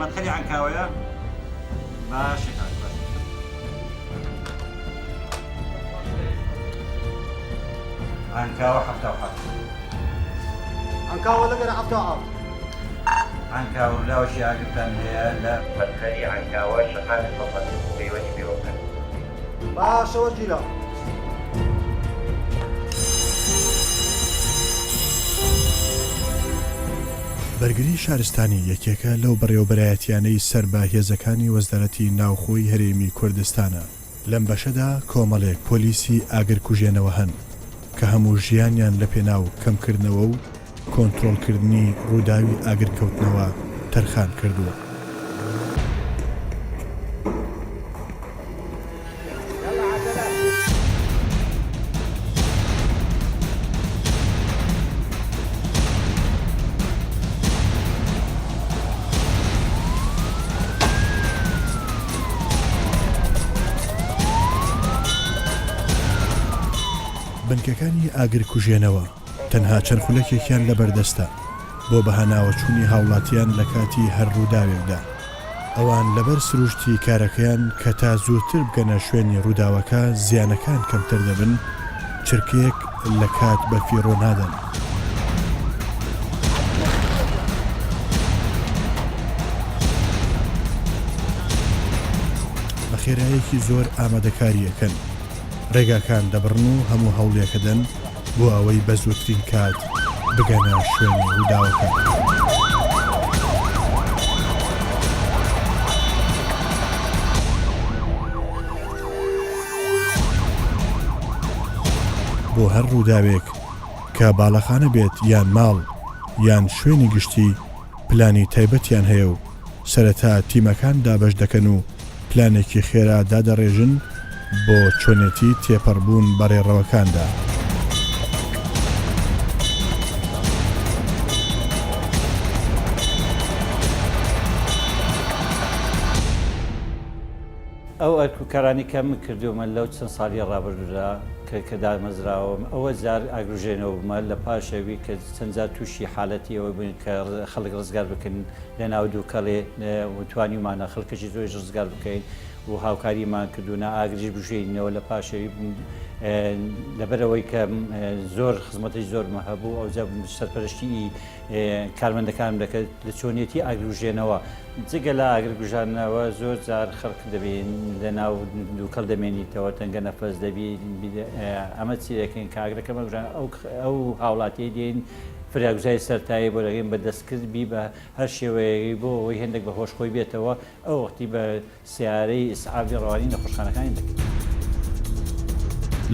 مەدخەلی عەنکاوەیە؟ باشە کاک باشە. عەنکاوە 77. عەنکاوە لەگەرە 77. عەنکاوە ڕووداوێکی ئاگرتان هەیە لە مەدخەلی عەنکاوە شەقامی سەڵتەنەت پەیوەندی پێوە بکەن. باشە وەرگیرا. بەرگری شارستانی یەکێکە لەو بەڕێوەبەرایەتیانەی سەر بە هێزەکانی وەزارەتی ناوخۆی هەرێمی کوردستانە. لەم بەشەدا کۆمەڵێک پۆلیسی ئاگرکوژێنەوە هەن کە هەموو ژیانیان لەپێناو کەمکردنەوە و کۆنترۆڵکردنی ڕووداوی ئاگرکەوتنەوە تەرخان کردووە. بنکەکانی ئاگرکوژێنەوە تەنها چەند خولەکێکیان لەبەردەستە بۆ بەهاناوەچوونی هاوڵاتیان لەکاتی هەر ڕووداوێکدا. ئەوان لەبەر سروشتی کارەکەیان کە تا زووتر بگەنە شوێنی ڕووداوەکە زیانەکان کەمتر دەبن، چرکەیەک لە کات بەفیڕۆ نادەن. بە خێرایەکی زۆر ئامادەکاری ئەکەن، ڕێگاکان دەبڕن و هەموو هەوڵێکەدەن بۆ ئەوەی بە زووترین کات بگەنە شوێنی ڕووداوەکە. بۆ هەر ڕووداوێک کە باڵەخانە بێت یان ماڵ یان شوێنی گشتی پلانی تایبەتیان هەیە و سەرەتا تیمەکان دابەش دەکەن و پلانێکی خێرا دادەڕێژن بۆ چۆنێتی تێپەڕبوون بە ڕێڕەوەکاندا. ئەو ئەرک و کارانەی کە من کردوومە لەو چەند ساڵی ڕابردوودا کە کە دامەزراوم ئەوە جار ئاگروژێنەوە بوومە لە پاشەوی کە چەند جار تووشی حالەتی ئەوە بووین کە خەڵک ڕزگار بکەن لە ناو دووکەڵێ و توانیومانە خەڵکەکی زۆریش ڕزگار بکەین و هاوکاریمان کردوونە ئاگریش بژێنینەوە لە پاشەوی لەبەرئەوەی کە زۆر خزمەتەی زۆرم هەبوو ئەوجا سەرپەرشتی کارمەندەکانم دەکرد لە چۆنیەتی ئاگروژێنەوە جگە لە ئاگرگوژاندنەوە زۆر جار خەڵک دەبین لە ناو دووکەڵ دەمێنیتەوە تەنگە نەفەس دەبی ئەمە چی دەکەین کە ئاگرەکە مەگوژان ئەو ئەو هاوڵاتیەی دێن فریاگوزاری سەرتایی بۆ دەکەین بە دەستکرد بی بە هەر شێوەیەکی بۆ ئەوەی هێندێک بە هۆش خۆی بێتەوە ئەو وەختی بە سەیارەی ئیسعافی ڕەوانی نەخۆشخانەکانی دەکەین.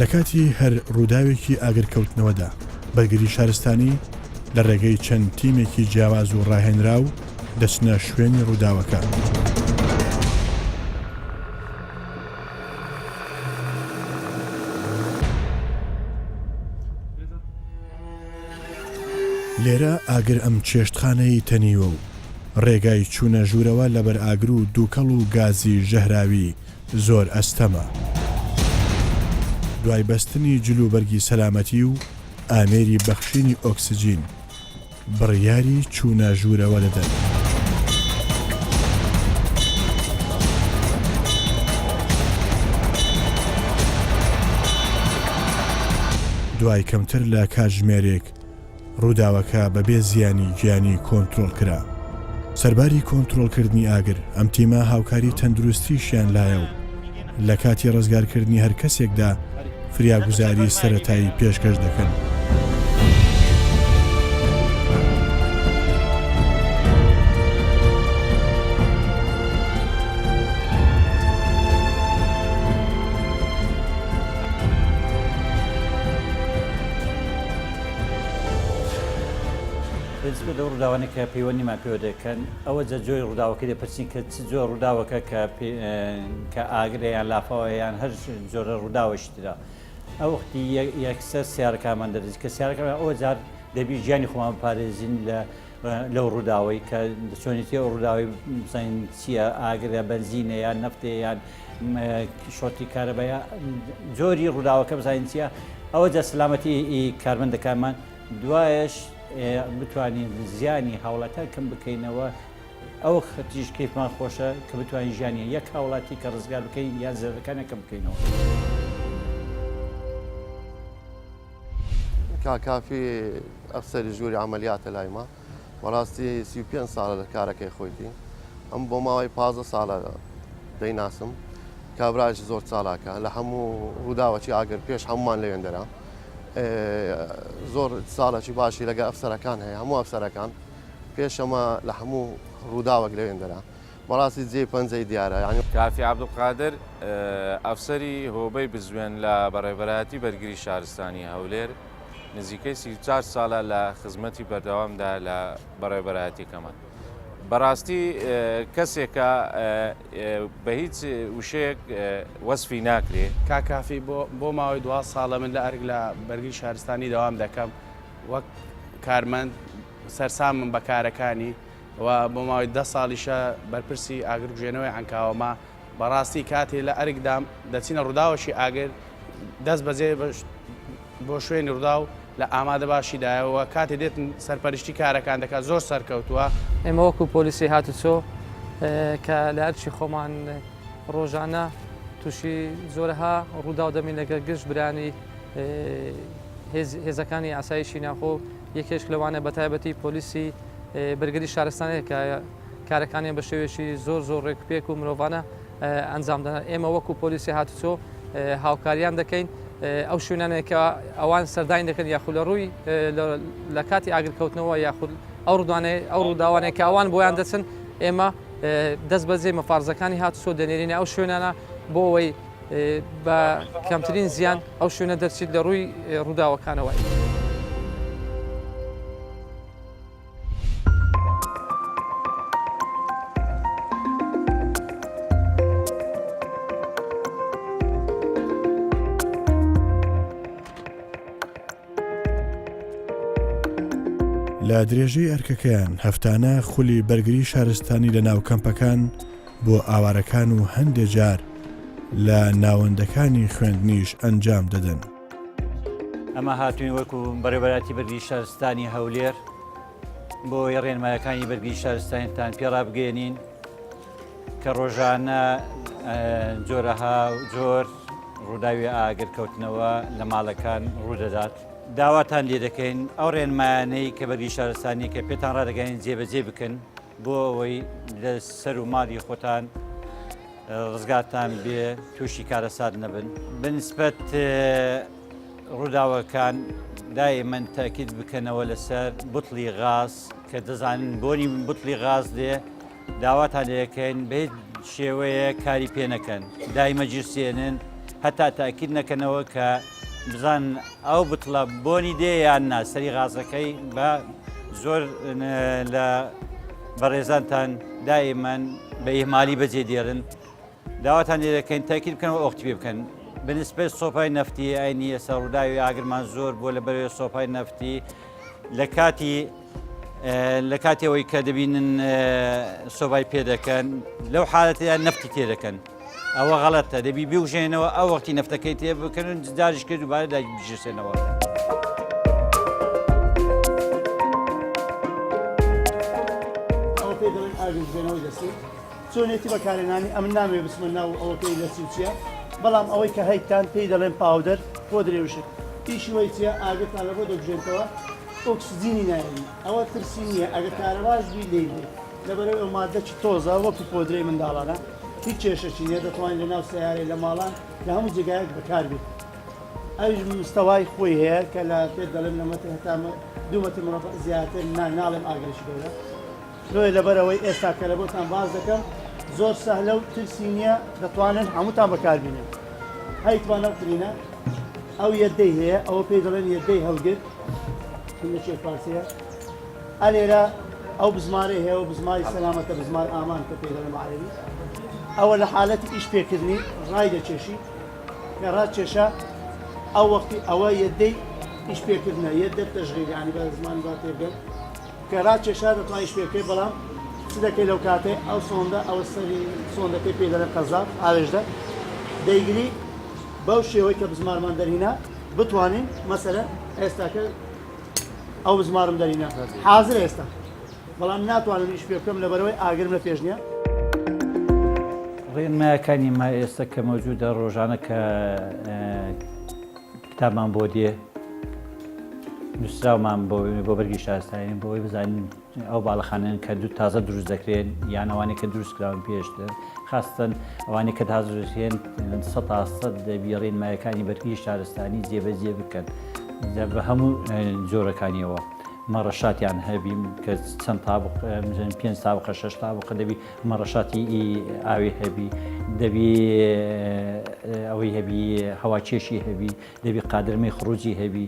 لە کاتی هەر ڕووداوێکی ئاگرکەوتنەوەدا، بەرگری شارستانی لە ڕێگەی چەند تیمێکی جیاواز و ڕاهێنراو دەچنە شوێنی ڕووداوەکە. لێرە ئاگر ئەم چێشتخانەی تەنیوە و ڕێگای چوونە ژوورەوە لەبەر ئاگر و دووکەڵ و گازی ژەهراوی زۆر ئەستەمە. دوای بەستنی جل و بەرگی سەلامەتی و ئامێری بەخشینی ئۆکسجین، بڕیاری چوونە ژوورەوە دەدەن. دوای کەمتر لە کاتژمێرێک ڕووداوەکە بەبێ زیانی گیانی کۆنترۆڵ کرا. سەرباری کۆنترۆڵکردنی ئاگر، ئەم تیمە هاوکاری تەندروستیشیان لایە و لە کاتی ڕزگارکردنی هەر کەسێکدا فریاگوزاری سەرەتایی پێشکەش دەکەن. پرنسپە لەو ڕووداوانەی کە پەیوەندیمان پێوە دەکەن ئەوە جە جۆری ڕووداوەکەی دەپرسین کە چ جۆر ڕووداوەکە کە کە ئاگرە یان لافاوە یان هەر جۆرە ڕووداوەشی ترە ئەو وەختی یەکسەر سیارەکانمان دەردەچ کە سیارەکەمان ئەوە جار دەبی گیانی خۆمان بپارێزین لە لەو ڕووداوەی کە چۆنێتی ئەو ڕووداوی بزانین چییە ئاگرە بەنزینە یان نەفتێ یان شۆرتی کارەبایە جۆری ڕووداوەکە بزانین چییە ئەوە جا سلامەتی کارمەندەکانمان دوایش بتوانین زیانی هاوڵاتیان کەم بکەینەوە. ئەو خەتیش کەیفمان خۆشە کە بتوانین ژیانی یەک هاوڵاتی کە ڕزگار بکەین یان زەرەرەکانیان کەم بکەینەوە. کاک کافی ئەفسەری ژووری عەمەلیاتە لای مە بەڕاستی 35 ساڵە لە کارەکەی خۆیتی ئەم بۆ ماوەی 15 ساڵە دەیناسم کابراش زۆر چالاکە لە هەموو ڕووداوەکی ئاگر پێش هەمومان لەوێندەرە زۆر ساڵێکی باشی لەگە ئەفسەرەکان هەیە هەموو ئەفسەرەکان پێشەمە لە هەموو ڕووداوەک لەوێندەرە بەڕاستی جێی پەنجەی دیارە یانی. کافی عەبدولقادر، ئەفسەری هۆبەی بزوێن لە بەڕێوەبەرایەتی بەرگری شارستانی هەولێر، نزیکەی 34 ساڵە لە خزمەتی بەردەوامدا لە بەڕێوەبەرایەتیەکەمان. بەڕاستی کەسێکە بە هیچ وشەیەک وەسفی ناکرێ. کاک کافی بۆ ماوەی 12 ساڵە من لە ئەرک لە بەرگری شارستانی دەوام دەکەم وەک کارمەند سەرسامم بە کارەکانی و بۆ ماوەی دە ساڵیشە بەرپرسی ئاگرکوژێنەوەی عەنکاوەمە، بەڕاستی کاتێ لە ئەرکدام دەچینە ڕووداوەکی ئاگر دەست بەجێ بۆ شوێنی ڕووداو لە ئامادە باشیدایە و کاتێ دێت سەرپەرشتی کارەکان دەکات زۆر سەرکەوتووە. ئێمە وەکو پۆلیسی هاتوچۆ کە لە ئەرکی خۆمان ڕۆژانە تووشی جۆرەها ڕووداو دەبین لەگەڵ گشت برانی هێزەکانی ئاسایشی ناوخۆ یەکێک لەوانە بەتایبەتی پۆلیسی بەرگری شارستانەیە کە کارەکانیان بە شێوەیەکی زۆر زۆر ڕێکوپێک و مرۆڤانە ئەنجام دەدەن ئێمە وەکو پۆلیسی هاتوچۆ هاوکاریان دەکەین ئەو شوێنانەیە کە ئەوان سەردانی دەکەن یاخود لە ڕووی لە کاتی ئاگرکەوتنەوە یاخود ئەو ڕوودانەی ئەو ڕووداوانەیە کە ئەوان بۆیان دەچن ئێمە دەست بەجێ مەفارزەکانی هاتوچۆ دەنێرینە ئەو شوێنانە بۆ ئەوەی بە کەمترین زیان ئەو شوێنە دەرچیت لە ڕووی ڕووداوەکانەوە. لە درێژەی ئەرکەکەیان هەفتانە خولی بەرگری شارستانی لە ناو کەمپەکان بۆ ئاوارەکان و هەندێ جار لە ناوەندەکانی خوێندنیش ئەنجام دەدەن. ئەمە هاتوین وەکو بەڕێوەبەرایەتی بەرگری شارستانی هەولێر بۆ ئەوەی ڕێنمایەکانی بەرگری شارستانیتان پێ ڕابگەیەنین کە ڕۆژانە جۆرەها جۆر ڕووداوی ئاگر کەوتنەوە لە ماڵەکان ڕوودەدات داواتان لێ دەکەین ئەو ڕێنمایانەی کە بەرگری شارستانی کە پێتان ڕادەگەین جێبەجێ بکەن بۆ ئەوەی لە سەر و ماڵی خۆتان ڕزگارتان بێ تووشی کارەسات نەبن بەنسبەت ڕووداوەکان دائیمەن تاکید بکەنەوە لەسەر بوتڵی غاز کە دەزانن بۆنی بوتڵی غاز دێ داواتان لەکەین بە هیچ شێوەیە کاری پێ نەکەن دایمە گیرسێنن هەتا تاکید نەکەنەوە کە بزان ئەو بتڵە بۆنی دێ یان نا سەری غازەکەی بە زۆر لە بەڕێزانتان دائیمەن بە ئیهمالی بەجێ دێرن داواتان لێ دەکەین تاکید بکەن و ئۆختی پێ بکەن بنسبەی سۆپای نەفتی ئاینی ئێستا ڕووداوی ئاگرمان زۆر بووە لە بەرەوەی سۆپای نەفتی لە کاتی لە کاتێەوەی کە دەبینن سۆبای پێ دەکەن لەو حالەتەیان نەفتی تێ دەکەن ئەوە غەڵەتە دەبی بیوژێنەوە ئەو وەختی نەفتەکەی تێ بکەن و جداریش کرد دووبارە دایبژێنەوە. ئەوە پێی دەڵێن ئاگربژێنەوەی دەستی چۆنێتی بەکارهێنانی ئەمن نامەوێ بچمە ناو ئەوەکەی لە چی و چیە بەڵام ئەوەی کە هەیتان پێی دەڵێن powder پۆدرێ وشک ئیشی وەی چیە ئاگرتان لە بۆ دەکوژێنتەوە ئۆکسجینی نایەنی ئەوە ترسی نییە ئەگەر کارەباش بی لێی بێ لەبەرئەوەی ئەو ماددەکی تۆزە وەکو پۆدرەی منداڵانە هیچ کێشەکی نییە دەتوانین لە ناو سەیارەی لە ماڵان لە هەموو جێگایەک بەکاربێت ئەویش مستەوای خۆی هەیە کە لە پێت دەڵێم لە مەتر هەتا دوو مەتر مربع زیاتر نا ناڵێم ئاگرێکی گەورە لۆیە لەبەرئەوەی ئێستا کە لەبۆتان باس دەکەم زۆر سەهلە و ترسی نییە دەتوانن هەمووتان بەکاربینن هەیتوان ئەو قرینە ئەو یەدەی هەیە ئەوە پێی دەڵێن یەدەی هەڵگر چێ فارسیە ئەلێرە ئەو بزمارەی هەیە و بزماری سەلامەتە بزمار ئامان کە پێی دەڵێن عەرەبی ئەوە لە حالەتی ئیش پێکردنی ڕای دەکێشی کە ڕاکێشا ئەو وەختی ئەوە یەدەی ئیش پێکردنە یەدە تەشغیل یعنی بە زمان با تێبگەن کە ڕاکێشا دەتوانی ئیش پێ بکەی بەڵام چ دەکەی لەو کاتەی ئەو سۆندە ئەوە سەری سۆندەکەی پێی دەڵێن قەزاف ئاوێژدە دەیگری بەو شێوەی کە بزمارمان دەرهینا بتوانین مەسەلەن ئێستاکە ئەو بزمارم دەرینە حازر ئێستا. بەڵام ناتوانم ئیش پێ بکەم لەبەرئەوەی ئاگرم لە پێش نییە. ڕێنمایەکانی ما ئێستا کە مەوجودە ڕۆژانە کە کتابمان بۆ دێ نووسراومان بۆ بۆ بەرگی شارستانی بۆ ئەوەی بزانین ئەو باڵەخانەن کە دوو تازە دروست دەکرێن یان ئەوانەی کە دروست کراون پێشتر خاستن ئەوانەی کە تازە دروستێن 100 دەبی ڕێنمایەکانی بەرگری شارستانی جێبەجێ بکەن بە هەموو جۆرەکانیەوە. مەڕەشاتیان هەبی کە چەند تابق پێنج تابقە شەش تابقە دەبی مەڕەشاتی ئاوی هەبی دەبی ئەوەی هەبی هەواکێشی هەبی دەبی قادرمەی خروجی هەبی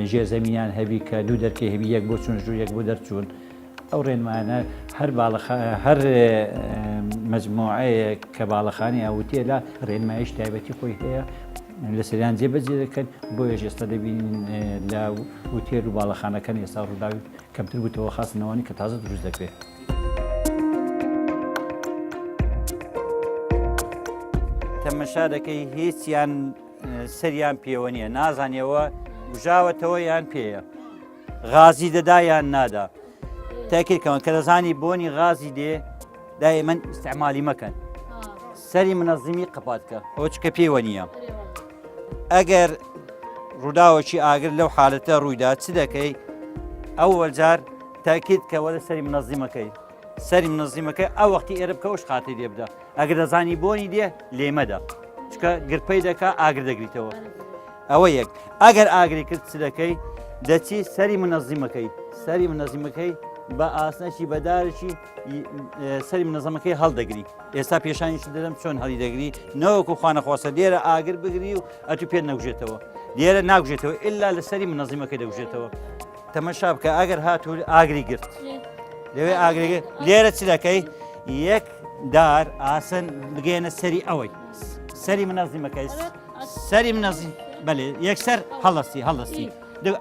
ژێرزەمینیان هەبی کە دوو دەرکەی هەبی یەک بۆ چون ژوور یەک بۆ دەرچوون ئەو ڕێنمایانە هەر باڵەخ هەر مەجموعەیەک کە باڵەخانەی ئەوتێلە ڕێنمایش تایبەتی خۆی هەیە لەسەریان جێبەجێ دەکەن بۆیەش ئێستا دەبینین لە وتێل و باڵەخانەکان ئێستا ڕووداوی کەمتر بووتەوە خاستنەوەنی کە تازە دروست دەکرێت. تەمەشا دەکەی هیچیان سەریان پێوە نییە نازانیەوە گوژاوەتەوە یان پێیە غازی دەدا یان نادا تاکردکەوە کە دەزانی بۆنی غازی دێ دای من ئیسعمالی مەکەن سەری منەزیمی قەپاتکە ئەو چکە پێوە نییە ئەگەر ڕووداوەکی ئاگر لەو حالەتە ڕوویدا چ دەکەی ئەوەل جار تاکیت کەوە لە سەری منەزیمەکەی سەری منەزیمەکەی ئەو وەختی ئێرە بکە وش خاتی لێ بدە ئەگەر دەزانی بۆنی دێ لێمەدە چکە گرپەی دەکا ئاگر دەگریتەوە ئەوە یەک ئەگەر ئاگری کرد چ دەکەی دەچی سەری منەزیمەکەی سەری منەزیمەکەی بە ئاسنەکی بەدارێکی سەری منەزەمەکەی هەڵدەگری ئێستا پێشانیش دەدەم چۆن هەڵی دەگری نەوەکو خوانەخواستە لێرە ئاگر بگری و ئەتو پێت نەگوژێتەوە لێرە ناگوژێتەوە ئللا لە سەری منەزیمەکەی دەگوژێتەوە تەمەشا بکە ئەگەر هاتوو ئاگری گرت لەوێ ئاگری لێرە چ دەکەی یەک دار ئاسن بگەێنە سەری ئەوەی سەری منەزیمەکەی سەری منەزی بەێ یەکسەر هەڵستی هەڵستی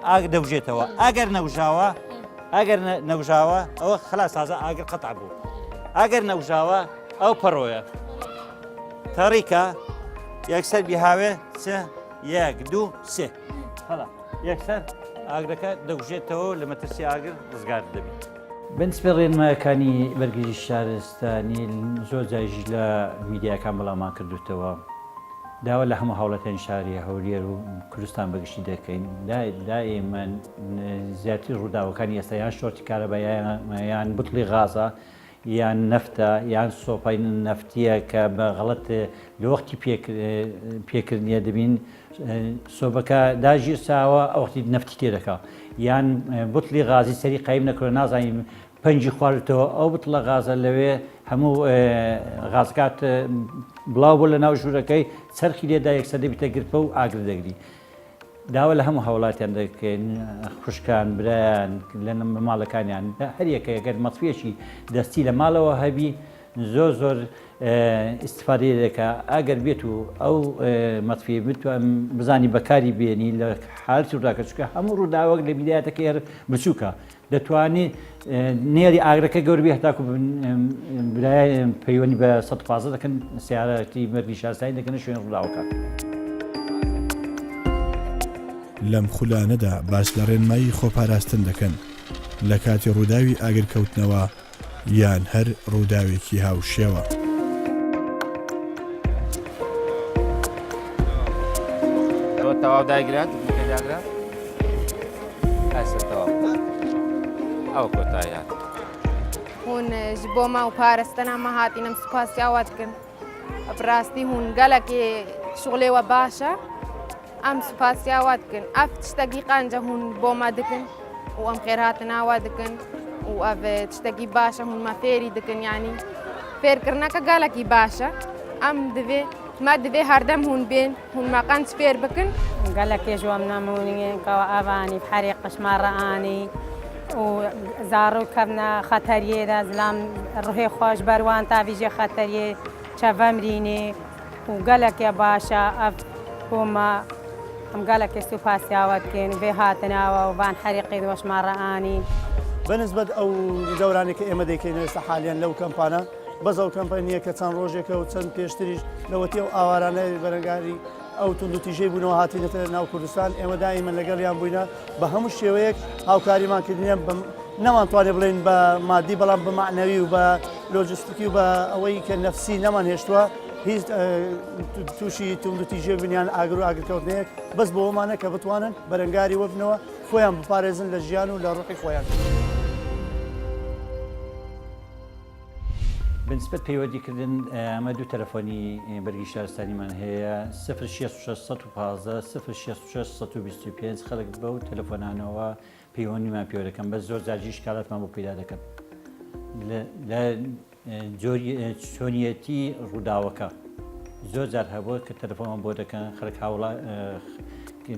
ئاگ دەوژێتەوە ئەگەر نەوژاوە ئەگەر نەوژاوە ئەوە خلاص تازە ئاگر قەتع بوو ئەگەر نەوژاوە ئەو پەڕۆیە تەڕیکە یەکسەر بیهاوێ سێ یەک دوو سێ خلاص یەکسەر ئاگرەکە دەگوژێتەوە لە مەترسی ئاگر ڕزگار دەبیت. بەنسبەت ڕێنمایەکانی بەرگری شارستانی زۆر جاریش لە میدیاکان بڵاومان کردوتەوە داوا لە هەموو هاوڵاتیانی شاری هەولێر و کوردستان بەگشتی دەکەین دائیمەن زیاتر ڕووداوەکانی ئێستا یان شۆرتی کارەبا یان بتڵی غازە یان نەفتە یان سۆپای نەفتیە کە بە غەڵەت لە وەختی پێکردنیە دەبین سۆبەکە داگیرساوە ئەوەختی نەفتی تێدەکا یان بتڵی غازی سەری قایم نەکرۆ نازانین پەنجی خواردتەوە ئەو بتڵە غازە لەوێ هەموو غازکات بڵاو بۆ لە ناو ژوورەکەی چەرخی لێدا یەکسەر دەبیتە گرپە و ئاگر دەگری داوا لە هەموو هاوڵاتیان دەکەین خوشکان برایان لە ماڵەکانیان هەر یەکە گەر مەتفیەکی دەستی لە ماڵەوە هەبی زۆر زۆر ئیستفادەی دەکا ئەگەر بێت و ئەو مەتفی بزانی بەکاری بێنی لە حالتی ڕووداکە چونکە هەموو ڕووداوەک لە بیدایەتەکەی هەر بچووکە دەتوانی نێری ئاگرەکە گەور بێ هەتاکو برای پەیوەندی بە 115 دەکەن سیارەتی مەرگی شارستانی دەکەنە شوێن ڕووداوەکە. لەم خولانەدا باس لە ڕێنمایی خۆپاراستن دەکەن لە کاتی ڕووداوی ئاگرکەوتنەوە یان هەر ڕووداوێکی هاوشێوە. تەواو دایگرات داگرات ئاسە تەواو ئەو کۆتایی هات. هون ji bo me û parastina me hatîn em spasiya we dikin. Bi rastî hûn gelekê şixulê we baş e. Em spasiya we dikin. Ev tiştekî qenc e hûn bo me dikin û em xêrhatina we dikin û ev tiştekî baş e hûn me fêrî dikin yanî fêrkirineke gelekî baş e. Em divê me divê herdem hûn bên hûn me qenc fêr bikin. Gelekê ji we memnûnî ka we ev anî bi herî qişma re anî û zarok kevne xeteriyê de zilam ruhê xwe ji ber wan tavî jê xeteriyê çevemrînê û gelekê baş e ev bo me em gelekê supasiya we dikin vê hatina we û van herîqê di we ji me re anîn. بە نسبەت ئەو دەورانەی کە ئێمە دەیکەین ئێستا حالیەن لەو کەمپانە بەس ئەو کەمپە نییە کە چەند ڕۆژێکە و چەند پێشتریش لەوەتی ئەو ئاوارانە بەرەنگاری ئەو توندوتیژەی بوونەوە هاتینەتە ناو کوردستان ئێمە دائیمەن لەگەڵیان بووینە بە هەموو شێوەیەک هاوکاریمان کردنیان بەم. نەمانتوانێ بڵێین بە مادی بەڵام بە مەعنەوی و بە لۆجستیکی و بە ئەوەی کە نەفسی نەمان هێشتووە هیچ تووشی توندوتیژێ بن یان ئاگر و ئاگرکەوتنەیەک بەس بۆ ئەوەمانە کە بتوانن بەرەنگاری وەبنەوە خۆیان بپارێزن لە ژیان و لە ڕوحی خۆیان. بەنسبەت پەیوەندی کردن ئەمە دوو تەلەفۆنی بەرگی شارستانیمان هەیە 066 115 066 125 خەڵک بەو تەلەفۆنانەوە پەیوەندیمان پێوە دەکەن بەس زۆر جار ئیشکالاتمان بۆ پەیدا دەکەن لە جۆری چۆنیەتی ڕووداوەکە زۆر جار هەبووە کە تەلەفۆنمان بۆ دەکەن خەڵک هاوڵا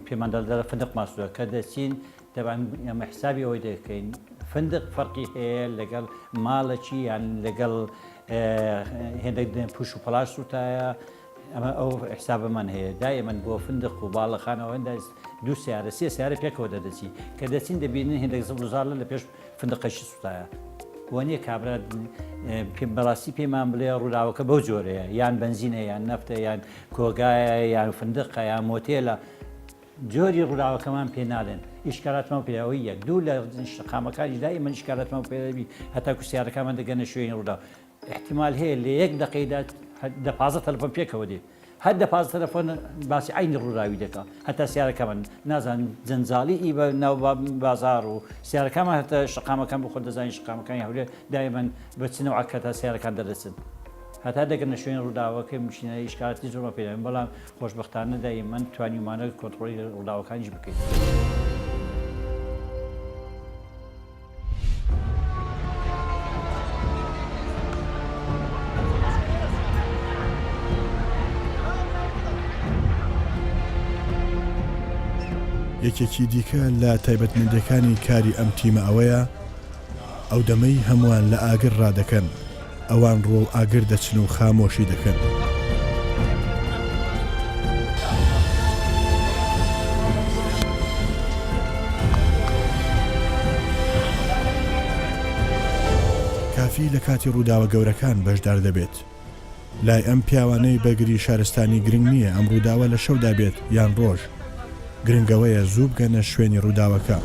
پێمان دەڵێ فندق ماسووە کە دەچین دەبان ئەمە حسابی ئەوەی دەکەین فندق فەرقی هەیە لەگەڵ ماڵەکی یان لەگەڵ هێندێک پوش و پەڵاش سووتایە ئەمە ئەو حسابەمان هەیە دایمەن بۆ فندق و باڵەخانەوە هەندە دوو سیارە سێ سیارە پێکەوە دەدەچی کە دەچین دەبینن هێندێک زبر و زاڵە لە پێش فندقەشی سوتایە وە نییە کابرا بەڕاستی پێمان بڵێ ڕووداوەکە بەو جۆرەیە یان بەنزینە یان نەفتە یان کۆگایە یان فندقە یان مۆتێلە جۆری ڕووداوەکەمان پێ ناڵێن ئیشکالاتمان پێ ئەوەی یەک دوو لە شەقامەکانیش دائیمەن ئیشکالاتمان پێ دەبی هەتاکو سیارەکانمان دەگەنە شوێنی ڕووداو ئیحتیمال هەیە لە یەک دەقەیدا دە 15 تەلەفۆن پێکەوە دێ هەر دە 15 تەلەفۆن باسی عەینی ڕووداوی دەکا هەتا سیارەکەمان نازان جەنجاڵی ئی بە ناو بازاڕ و سیارەکانمان هەتا شەقامەکان بۆ خۆت دەزانی شەقامەکانی هەولێر دایمەن بە چ نەوعەک هەتا سیارەکان دەردەچن هەتا دەگەنە شوێنی ڕووداوەکە مشینە ئیشکالاتی زۆرمان پێ دەبن بەڵام خۆشبەختانە دایمەن توانیومانە کۆنتڕۆڵی ڕووداوەکانیش بکەین. یەکێکی دیکە لە تایبەتمەندیەکانی کاری ئەم تیمە ئەوەیە، ئەو دەمەی هەمووان لە ئاگر ڕادەکەن، ئەوان ڕووەو ئاگر دەچن و خامۆشی دەکەن. کافی لە کاتی ڕووداوە گەورەکان بەشدار دەبێت. لای ئەم پیاوانەی بەرگری شارستانی گرنگ نییە ئەم ڕووداوە لە شەودا بێت یان ڕۆژ، گرنگ ئەوەیە زوو بگەنە شوێنی ڕووداوەکە.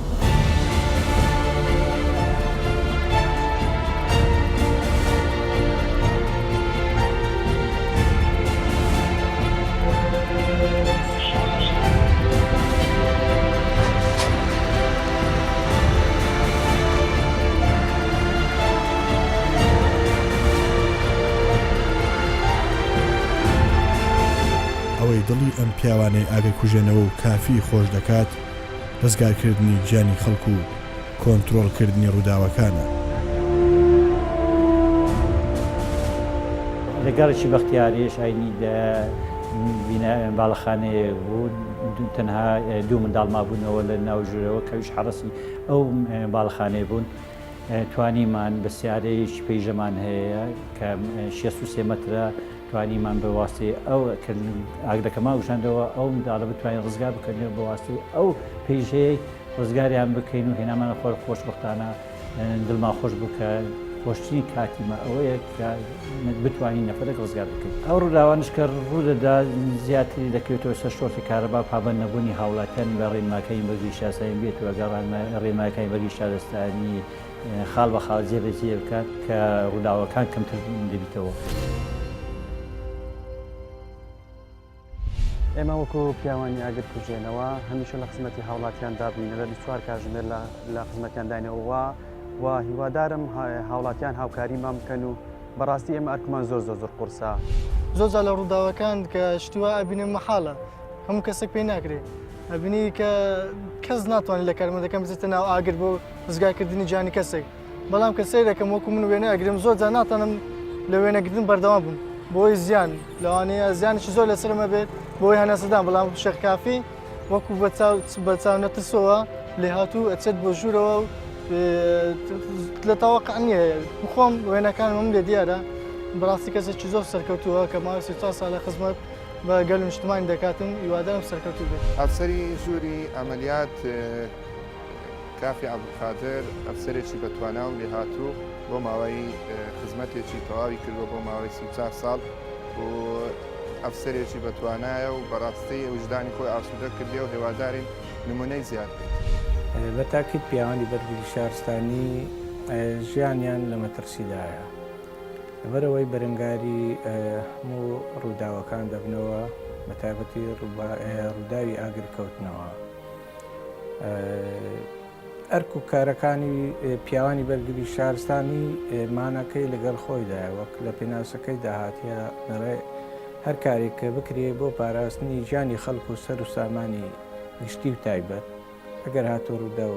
ئەوەی دڵی ئەم پیاوانەی ئاگرکوژێنەوە و کافی خۆش دەکات، ڕزگارکردنی گیانی خەڵک و کۆنترۆڵکردنی ڕووداوەکانە. لە گەڕەکی بەختیاریش ئاینی لە بینا باڵەخانەیەک بوو تەنها دوو منداڵ مابوونەوە لە ناو ژوورەوە کەویش حەڕەسی ئەو باڵەخانەیە بوون توانیمان بە سیارەیەکی پەیژەمان هەیە کە 63 مەترە توانیمان بە واسطەی ئەو کە ئاگرەکەمان وژاندەوە ئەو منداڵە بتوانین ڕزگار بکەین بە واسطەی ئەو پەیژەیە ڕزگاریان بکەین و هێنامانە خۆر خۆشبەختانە دڵمان خۆش بوو کە خۆشترین کاتی مە ئەوەیە کە بتوانین نەفەرێک ڕزگار بکەین. ئەو ڕووداوانەش کە ڕوودەدا زیاتری دەکەوێتەوە سەر شۆرتی کارەبا پابەند نەبوونی هاوڵاتیان بە ڕێنماکانی بەرگری شارستانی بێت و ئەگەر ڕێنماکانی بەرگری شارستانی خاڵ بە خاڵ جێبەجێ بکات کە ڕووداوەکان کەمتر دەبیتەوە. ئێمە وەکو پیاوانی ئاگر کوژێنەوە هەمیشە لە خزمەتی هاوڵاتیاندا بووین لە 24 کاژمێر لە خزمەتیانداینەوە و هیوادارم هاوڵاتیان هاوکاریمان بکەن و بەڕاستی ئێمە ئەرکمان زۆر زۆر زۆر قورسە. زۆر جار لە ڕووداوەکان کە شتی وا ئەبینم مەحاڵە هەموو کەسێک پێی ناکرێ ئەبینی کە کەس ناتوانێت لە کارمەندەکان بچێتە ناو ئاگر بۆ ڕزگارکردنی گیانی کەسێک بەڵام کە سەیرەکەم وەکو من وێنە ئەگرم زۆر جار ناتوانم لە وێنەگرتن بەردەوام بم بۆی زیان لەوانەیە زیانێکی زۆر لەسەرم هەبێت بۆی هەناسەدان بەڵام شێخ کافی وەکو بە چاو نەترسەوە لێهاتوو ئەچێت بۆ ژوورەوە و لە تەواقع نییە خۆم وێنەکانم لێ دیارە بەڕاستی کەسێکی زۆر سەرکەوتووە کە ماوەی 34 ساڵە خزمەت بە گەل و نیشتمانی دەکاتن هیوادارم سەرکەوتوو بێت. ئەفسەری ژووری عەمەلیات کافی عەبدولقادر ئەفسەرێکی بەتوانا و لێهاتوو بۆ ماوەی خزمەتێکی تەواوی کردووە بۆ ماوەی 34 ساڵ و ئەفسەرێکی بەتوانایە و بەڕاستی وژدانی خۆی ئاسوودە کردێ و هێوادارین نمونەی زیاد بێت. بە تاکید پیاوانی بەرگری شارستانی ژیانیان لە مەترسیدایە. لەبەرئەوەی بەرەنگاری هەموو ڕووداوەکان دەبنەوە بە تایبەتی ڕووداوی ئاگرکەوتنەوە. ئەرک و کارەکانی پیاوانی بەرگری شارستانی ماناکەی لەگەڵ خۆیدایە وەک لە پێناسەکەیدا هاتیە دەڵێ هەر کارێک کە بکرێ بۆ پاراستنی گیانی خەڵک و سەر و سامانی گشتی و تایبەت ئەگەر هاتوو ڕووداو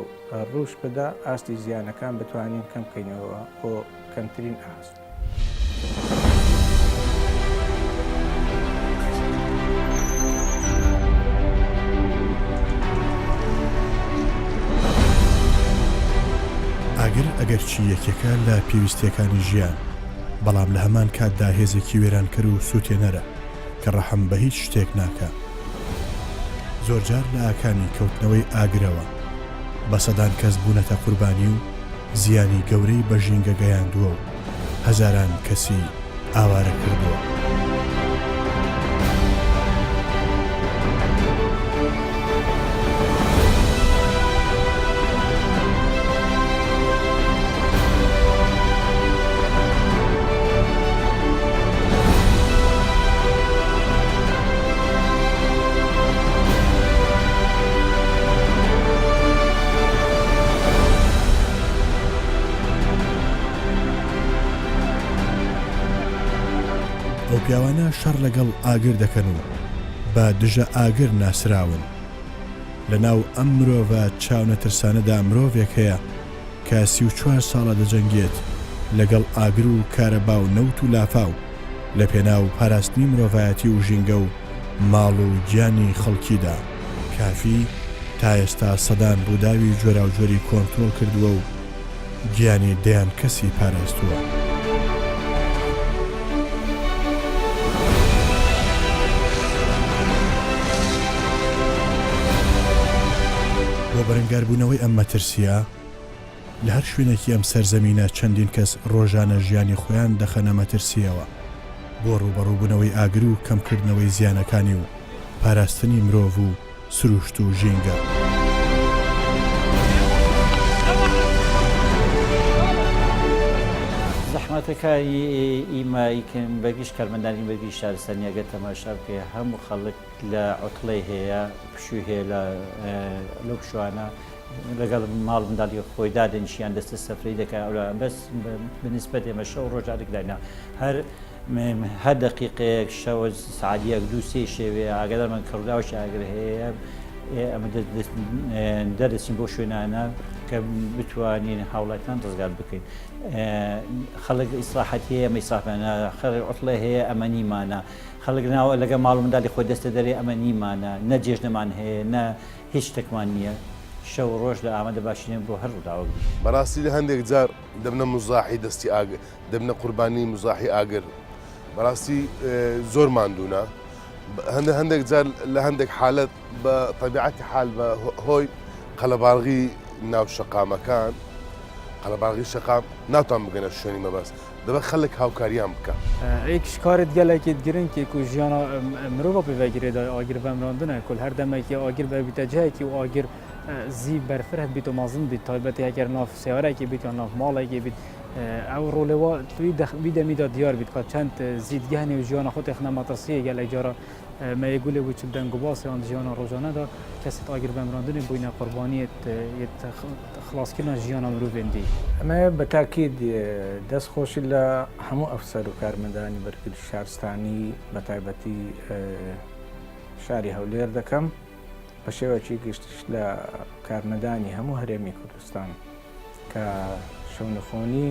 ڕووش بدا ئاستی زیانەکان بتوانین کەم بکەینەوە بۆ کەمترین ئاست. ئاگر ئەگەرچی یەکێکە لە پێویستییەکانی ژیان، بەڵام لە هەمان کاتدا هێزێکی وێرانکەر و سووتێنەرە کە ڕەحم بە هیچ شتێک ناکا. زۆرجار لە ئاکامی کەوتنەوەی ئاگرەوە بە سەدان کەس بوونەتە قوربانی و زیانی گەورەی بە ژینگە گەیاندووە و هەزاران کەسی ئاوارە کردووە. ئەو پیاوانە شەڕ لەگەڵ ئاگر دەکەن و بە دژە ئاگر ناسراون. لەناو ئەم مرۆڤە چاونەترسانەدا مرۆڤێک هەیە کە 34 ساڵە دەجەنگێت لەگەڵ ئاگر و کارەبا و نەوت و لافاو لەپێناو پاراستنی مرۆڤایەتی و ژینگە و ماڵ و گیانی خەڵکیدا. کافی تا ئێستا سەدان ڕووداوی جۆراوجۆری کۆنترۆڵ کردووە و گیانی دەیان کەسی پاراستووە. بۆ بەرەنگاربوونەوەی ئەم مەترسییە، لە هەر شوێنێکی ئەم سەرزەمینە چەندین کەس ڕۆژانە ژیانی خۆیان دەخەنە مەترسییەوە بۆ ڕووبەڕووبوونەوەی ئاگر و کەمکردنەوەی زیانەکانی و پاراستنی مرۆڤ و سروشت و ژینگە. زەحمەتەکانی ئیمە ئیکن بە گشت کارمەندانی بەرگری شارستانی ئەگەر تەماشا بکەی هەموو خەڵک لە عوتڵەی هەیە پشووی هەیە لە لەو پشوانە لەگەڵ ماڵ منداڵی خۆی دادەنیشیان دەستە سەفرەی دەکا ئەولا بەس بنسبەت ئێمە شەو ڕۆژ ئەرکداینا هەر هەر دەقیقەیەک شەوە سعات یەک دوو سێ شێوێ ئاگادارمان کە ڕووداوێکی ئاگر هەیە ئەمە دەردەچین بۆ شوێنانە کە بتوانین هاوڵاتیان ڕزگار بکەین خەڵک ئیسراحەت هەیە ئەمە ئیسراحمانە خەڵک عوتڵە هەیە ئەمە نیمانە خەڵک ناوە لەگە ماڵ و منداڵی خۆی دەستە دەرێ ئەمە نیمانە نە جێژنەمان هەیە نە هیچ شتێکمان نییە شەو و ڕۆژ لە ئامادە باشینە بۆ هەر ڕووداوێک. بەڕاستی لە هەندێک جار دەبنە مزاحی دەستی ئاگر دەبنە قوربانی مزاحی ئاگر بەڕاستی زۆر ماندوونە هەندێک هەندێک جار لە هەندێک حالەت بە تەبیعەتی حال بە هۆی قەلەباڵغی ناو شەقامەکان قەلەباڵغی شەقام ناتوان بگەنە شوێنی مەبەست دەبێت خەلک هاوکاریان بکا. ئێک شکارت گەلەکێت گرنگ کێ کو ژیانا مرۆڤا پێ ڤە گرێدای ئاگر ڤەمراندنە کول هەر دەمەکێ ئاگر بەربیتە جهەکی و ئاگر زی بەرفرهت بیت و مەزن بیت تایبەتی هەگەر ناف سیارەکێ بیت یان ناف ماڵێکێ بیت ئەو ڕۆلێ وا توی وی دەمی دا دیار بیت کا چەند زیدگەهنێ و ژیانا خۆ تێخنە مەترسیێ گەلەک جارا مەیە گولێ بوو چ دەنگ و باس یان ژیانا ڕۆژانەدا کەسێت ئاگر ڤەمراندنێ بوینە قوربانیێت یێت خڵاسکردنا ژیانا مروڤێن دی. ئەمە بە تاکید دەست خۆشی لە هەموو ئەفسەر و کارمەندانی بەرگری شارستانی بە تایبەتی شاری هەولێر دەکەم بە شێوەکی گشتیش لە کارمەندانی هەموو هەرێمی کوردستان کە شەونخۆنی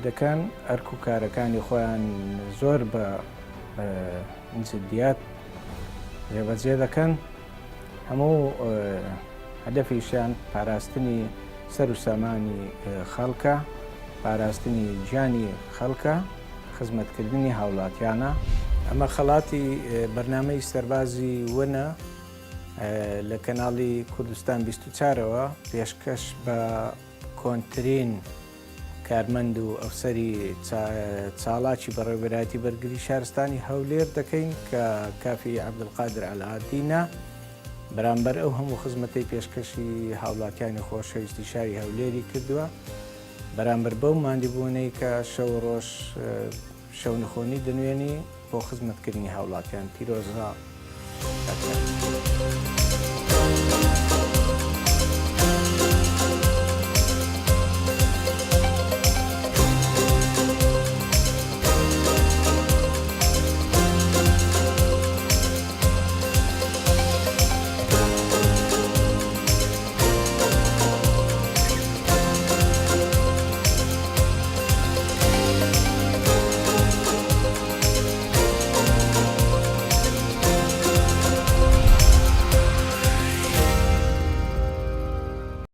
دەکەن ئەرک و کارەکانی خۆیان زۆر بە جدیات جێبەجێ دەکەن هەموو هەدەفیشیان پاراستنی سەر و سامانی خەڵکە، پاراستنی گیانی خەڵکە، خزمەتکردنی هاوڵاتیانە. ئەمە خەڵاتی بەرنامەی سەربازی ونە لە کەناڵی کوردستان 24 ەوە پێشکەش بە کۆنترین کارمەند و ئەفسەری چاڵاکی بەڕێوەبەرایەتی بەرگری شارستانی هەولێر دەکەین کە کافی عەبدولقادر عەلادینە. بەرامبەر ئەو هەموو خزمەتەی پێشکەشی هاوڵاتیانی خۆشەویستی شاری هەولێری کردووە، بەرامبەر بەو ماندیبوونەی کە شەو و ڕۆژ شەونخۆنی دەنوێنی بۆ خزمەتکردنی هاوڵاتیان پیرۆزە کاک سەعید.